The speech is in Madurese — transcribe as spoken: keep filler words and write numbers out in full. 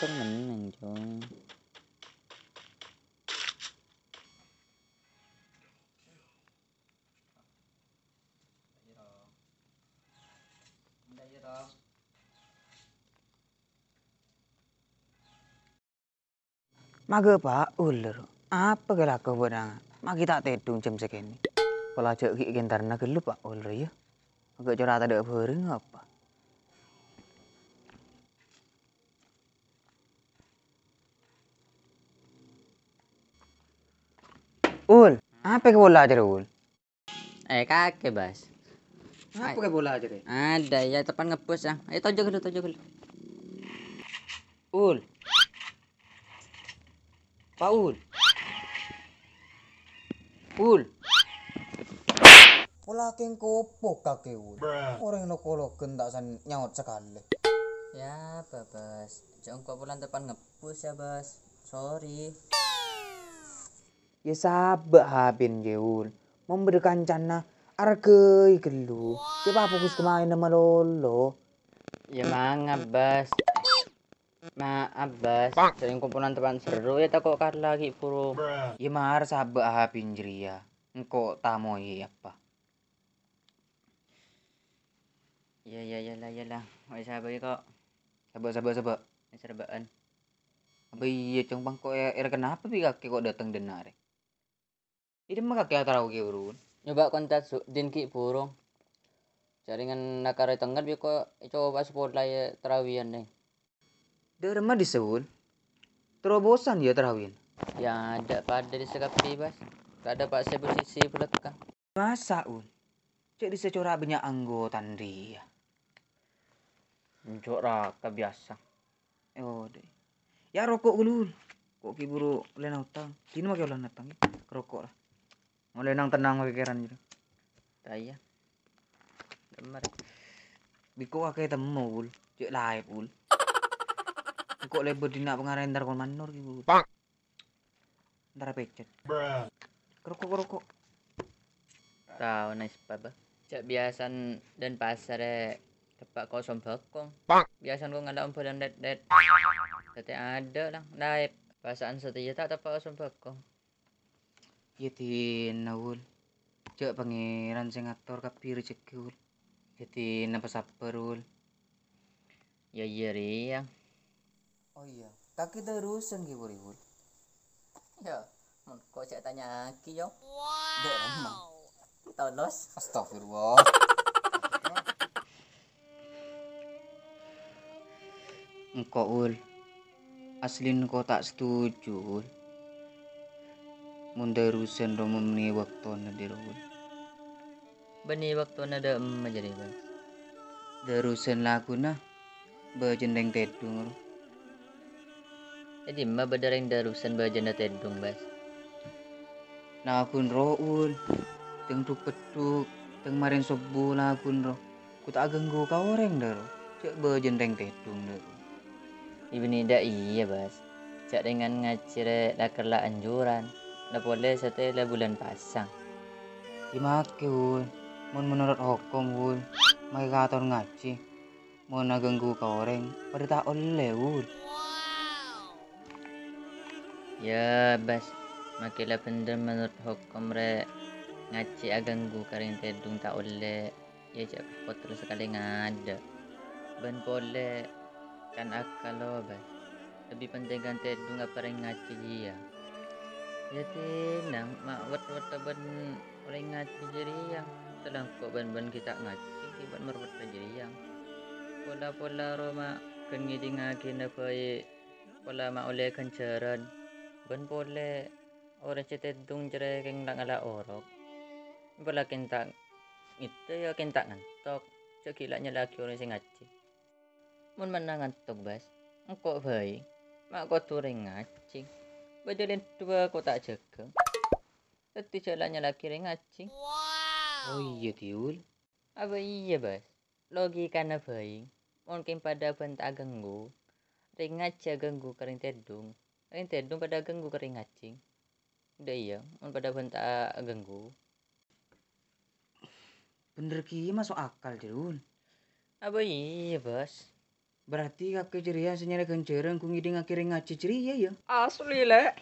Menneng, Cong. Maghâ Pa'ul, ro. Apa kalako bâ'na? Maghi ta' tèdhung jam sakènè'. Pola jâ' ghi' kèntarna ghâllu Pa'ul, ro, yâ. Maghâ cora' tadâ' bhâreng apa? Ul, apa kè pola jârèya, Ul? Eh, kakè, Bas. Apa kè pola jârèya? Ada, ya, tepan ngebbhus, ah. Ayo, tojok dulu, tojok dulu. Ul. Pa'ul. Ul. Pola kèng kopok kakè, Ul. Orèng loko-lokan ta' san nyaot sakalè. Ya, apa, Bas? Jâ' engko' pola tepan ngebbhus, ya, Bas. Sorry. Ya sabâ' hapèn, Jul. Mon bâdâ kancana, arghâi ghâllu. Cè' pafokus ka maènna malolo. Ya mangap, Bas. Maaf, Bas. Sèngko' polan tepan serro, ya tako' kala ghi' buru. Ya mara sabâ' hapèn jârèya. Engko' tamoy apa? Ya, ya, ya lah, ya lah. Wes sabâ' kok. Sabâ', sabâ', sabâ'. Wes rebbhâ'ân. Apa iyâ, Cong, bâ'na kok è-, èra kenapa bi' kakè kok dâteng dhinna' arè? È dimma kakè atarao kè, Bro? Nyoba kontak Sudin ghi' burung. Jhâ' rèng nèka arè tengnga bi' kok ècoba sapola yâ tarawiyan, nè. Dâ' remma dissa, Wul? Terro bosan yâ tarawiyan? Ya, adâ' padâ dissa kabbhi, Bas. Tadâ' pa' sè posisi bâlâkka'. Masa', Wul? Cè' dissa cora' bânnya' anggotana rèya. Enco' ra ka biyasa. Oh, dâ'. Yâ, roko' ghâllu, Wul. Kok ghi' buru ollèna otang. Dinah makè ollèna otang, yâ. Roko' ra. Ollè nang tennang pèkkèran, gitu. Ta' iyâ. Dâmmar. Bi' kok kakè temmo, Wul. Cè' laèp, Wul. Kok lèbât dinna' pangarèna entar kol manor, gitu, Wul. Entar pècèt. Roko', roko'. Tao, nice, Papa. Cè' biyasana Denpasar è teppa' kosong bhâkong. Biyasana kok ngala' ombalan det-det. Dhâddhi adâ' lang, laèp. Pasa'an satèya ta' teppa' kosong bhâkong. Yâ dinah, Wul. Jhâ' Pangèran sè ngator kabbhi rejhekkè, Wul. Yâ dinah pasabbhâr, Wul. Yâ, iyâ, rèya. Oh iyâ, kakè darusan ghi' buru, Wul. Yâ, mon kok jhâ' tanya'aghi, yo. Dâ' remma. Tolos. Astagfirullah. Engko', Wul. Aslina engko' ta' setuju, Wul. Mon darusan rowa bânnè bâktona dâri, Wul. Bânnè bâktona dâ' emma jârèya, Bas? Darusan laguna bâjâna rèng tèdhung, ro. È dimma bâdâ rèng darusan bâjâna tèdhung, Bas? Lagun ro, Wul. Tèng dhuk-peddhuk, tèng marèn sobbhu lagun ro. Kok ta' aganggu ka orèng, dâ' ro. Jhâ' bâjâna rèng tèdhung, dâ' ro. Bânnè dâ' iyâ, Bas. Jhâ' rèng ngajhi rè la kerla anjuran, la polè satèya la bulân pasang. Yâ makè, Wul. Mon menorot hokom, Wul, makè kator ngajhi. Mon aganggu ka orèng, padâ ta' ollè, Wul. Yâ, Bas. Makè la bhendher menorot hokom rè ngajhi aganggu ka rèng tèdhung ta' ollè. Yâ, jhâ' kotor sakalè ngadâ'. Bân polè kan akal, lo, Bas. Lebbi pentèng kan tèdhung apa rèng ngajhi jiyâ. Yâ, dinah, ma' wet-wetta bân orèng ngajhi jârèya. Salangko' bân-bân ghi' ta' ngajhi, ghi' bân marwetta jârèya. Pola-pola ro ma' ghân ngèdingngaghi nabâi, pola ma' ollè ghânjhârân. Bân polè orèng sè tèdhung jârèya kèng ta' ngala' orok. Pola kèng ta' ngèdâ, yâ kèng ta' ngantok. Jhâ' ghi' la nyala'aghi orèng sè ngajhi. Mon mennang ngantok, Bas, engko' bhâi, ma' kodhu rèng ngajhi. Bâjâ lèndhuwâ kok ta' jâgâ. Dhâddhi jhâ' la nyala'aghi rèng ngajhi. Oh iyâ, Diul. Apa iyâ, Bas? Logikana bhâi, mon kèng padâ bân ta' aganggu, rèng ngajhi aganggu ka rèng tèdhung, rèng tèdhung padâ aganggu ka rèng ngajhi. Dâ' iyâ, mon padâ bân ta' aganggu. Bhender kèya maso' akal, Diul. Apa iyâ, Bas? Berarti kakè jârèya sè nyarè ghânjhârân ghu ngèdingngaghi rèng ngajhi jârèya, yâ? Asli, Lè'.